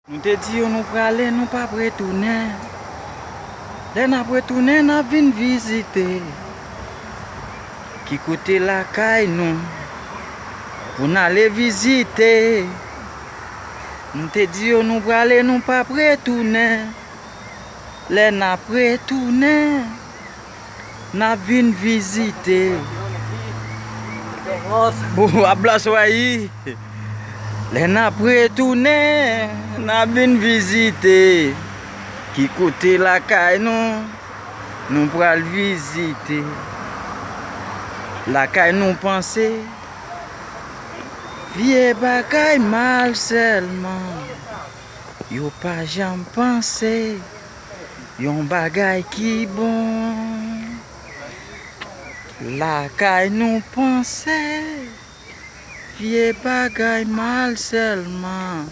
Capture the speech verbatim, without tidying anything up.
Nou te di yo nou prale, nou p ap retounen. Lè n ap retounen, n ap vin vizite. Ki kote lakay nou pou n ale vizite? Nou te di yo nou prale, nou p ap retounen. Lè n ap retounen, n ap vin vizite. Bon, ap blas wayi. Lè n ap retounen, n ap vin vizite. Ki kote lakay nou, nou pral vizite. Lakay nou panse, vye bagay mal sèlman. Yo pa janm panse yon bagay ki bon. Lakay nou panse, vye bagay mal sèlman.